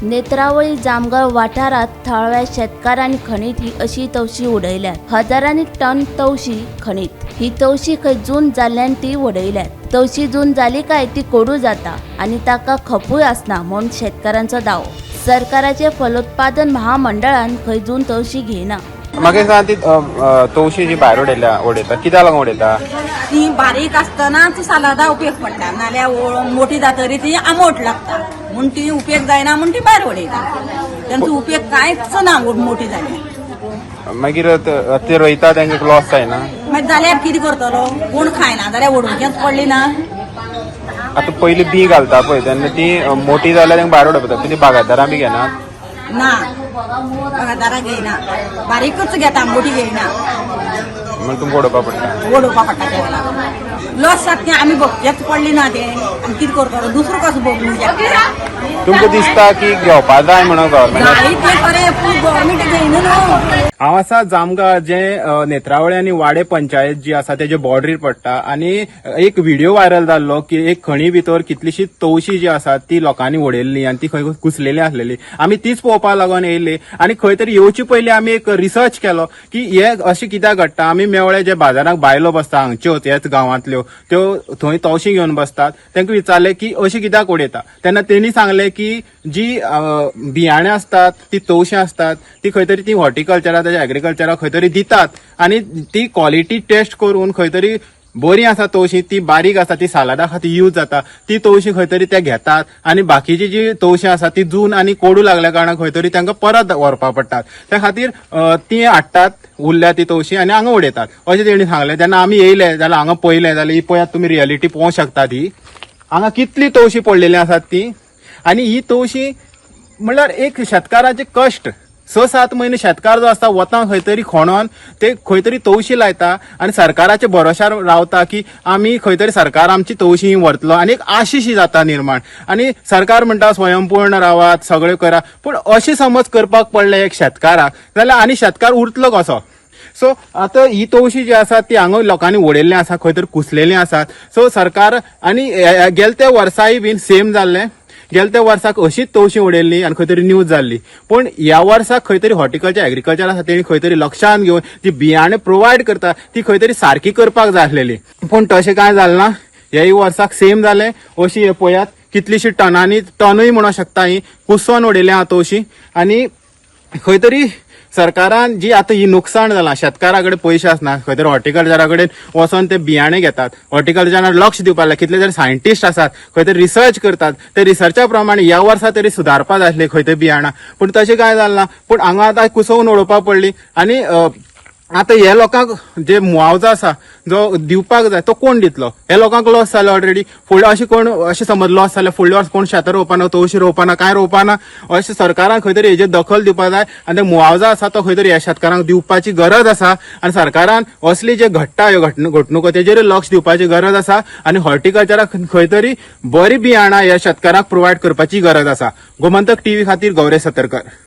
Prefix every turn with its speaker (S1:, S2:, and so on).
S1: नेत्रावळी जामगांव वाठारांत थळाव्या शेतकारांनी खणीत ही अशी तवशी उडयल्यात. हजारांनी टन तवशी खणीत. ही तवशी खंय जून जाल्ल्यान ती उडयल्यात. तवशी जून जाली काय ती कोडू जाता आनी ताका खपूय आसना म्हूण शेतकारांचो दावो. सरकाराचे फलोत्पादन महामंडळान खंय जून तवशी घेयना.
S2: म्हाका एक सांग, ती अ, अ, तवशी जी भायर उडयल्या उडयता, कित्याक लागून उडयता?
S3: ती बारीक आसतनाच सालादा उपयोग पडटा, नाल्यार मोठी जातरी ती आंबट लागता म्हूण ती उपयोग जायना म्हूण ती भायर उडयता. तेंचो उपयोग कांयच ना मोठी जाल्यार.
S2: मागीर ते रोयता तांकां लॉस जायना?
S3: मागीर जाल्यार कितें करतलो? कोण खायना जाल्यार उडोवचेंच पडली ना.
S2: आतां पयलीं बी घालता पळय तेन्ना ती मोठी जाल्यार तांकां भायर उडोवपा पडटा. ती बागायतदारां बी घेनात?
S3: ना, बागायतदारां घेयना, बारीकच घेता, मोठी घेयना.
S2: म्हणून तुमकां उडोवपा पडटा.
S3: उडोवपा पडटा तेका लागून लॉस जाता तें आमी भोगचेंच पडली ना तें. आनी कितें करतलो दुसरो कसो भोगूंक शकता?
S2: तुमकां दिसता की घेवपा जाय म्हणून गव्हर्मेंटान?
S3: जाय तें खरें, पूण गव्हर्मेंट घेयना न्हू.
S2: हांव आसा जामगांव, जे नेत्रावळे आनी वाडे पंचायत जी आसा तेजे बॉर्डरीर पडटा. आनी एक व्हिडिओ व्हायरल जाल्लो की एक खणी भितर कितलीशी तवशी जी आसा ती लोकांनी उडयल्ली आनी ती खंय कुसलेली आसलेली. आमी तीच पळोवपाक लागून येयल्ली आनी खंय तरी येवचे पयलीं आमी एक रिसर्च केलो की हे अशें कित्याक घडटा. आमी मेवळे जे बाजाराक बायलो बसता हांगच्योच, ह्याच गांवांतल्यो, त्यो थंय तवशी घेवन बसतात. तांकां विचारलें की अशें कित्याक उडयता, तेन्ना तेणी सांगलें की जी बियाणे आसतात, ती तवशीं आसतात, ती खंय तरी ती हॉर्टिकल्चरा ताच्या एग्रीकल्चरा खंय तरी दितात आनी ती क्वॉलिटी टेस्ट करून खंय तरी बरी आसा तवशी, ती बारीक आसा, ती सालादा खातीर यूज जाता, ती तवशी खंय तरी ते घेतात आनी बाकीची जी तवशी आसा ती जून आनी कोडू लागल्या कारणान खंय तरी तांकां परत व्हरपा पडटात. त्या खातीर ती हाडटात उरल्या ती तवशी आनी हांगा उडयतात अशें तेणी सांगलें. तेन्ना आमी येयले जाल्यार हांगा पळयलें जाल्यार ही पळयात तुमी, रियलिटी पळोवंक शकतात. ही हांगा कितली तवशी पडलेली आसात ती. आनी ही तवशी म्हणल्यार एक शेतकाराचे कश्ट. 6-7 म्हयने शेतकार जो आसता वता खंय तरी खणोन ते खंय तरी तवशी लायता आनी सरकाराच्या भरोश्यार रावता की आमी खंय तरी सरकार आमची तवशी व्हरतलो आनी एक आशिशी जाता निर्माण. आनी सरकार म्हणटा स्वयंपूर्ण रावात, सगळें करा, पूण अशें समज करपाक पडलें एक शेतकाराक जाल्यार आनी शेतकार उरतलो कसो? सो आतां ही तवशी जी आसा ती हांगा लोकांनी उडयल्ली आसा, खंय तरी कुसलेली आसात. सो सरकार आनी गेले त्या वर्साय बीन सेम जाल्लें. गेले त्या वर्साक अशीच तवशी उडयल्ली आनी खंय तरी न्यूज जाल्ली. पूण ह्या वर्साक खंय तरी हॉर्टिकल्चर एग्रीकल्चर आसा तेणी खंय तरी लक्षान घेवन जी बियाणे प्रोवायड करता ती खंय तरी सारकी करपाक जाय आसलेली, पूण तशें कांय जालें ना. ह्याय वर्साक सेम जालें. अशी हे पळयात कितलीशी टनांनी, टनूय म्हणूंक शकता, ही कुसोन उडयल्या आहा तवशी. आनी खंय तरी सरकारान जी आतां ही नुकसाण जालां, शेतकारा कडेन पयशे आसना, खंय तरी हॉर्टिकल्चरा कडेन वचोन ते बियाणे घेतात. हॉर्टिकल्चरान लक्ष दिवपाक लागले. कितले तरी सायंटिस्ट आसात, खंय तरी रिसर्च करतात, ते रिसर्चा प्रमाणे ह्या वर्सा तरी सुदारपा जाय आसली खंय तरी बियाणां, पूण तशें कांय जालें ना. पूण हांगा आतां कुसोवन उडोवपाक पडली. आनी आतां हे लोकांक जे मुआवजा आसा जो दिवपाक जाय तो कोण दितलो? हे लोकांक लॉस जालो ऑलरेडी. फुडले अशें कोण अशें समज लॉस जाल्यार फुडल्या वर्स कोण शेतां रोवपाना, तवशी रोवपाना, कांय रोवपाना. अशें सरकारान खंय तरी हेजेर दखल दिवपाक जाय आनी ते मुआवजा आसा तो खंय तरी ह्या शेतकारांक दिवपाची गरज आसा. आनी सरकारान असली जे घडटा ह्यो घडणुको तेजेर लक्ष दिवपाची गरज आसा आनी हॉर्टिकल्चराक खंय तरी बरी बियाणां ह्या शेतकारांक प्रोवायड करपाची गरज आसा. गोमंतक टीव्ही खातीर गौरेश सतरकर.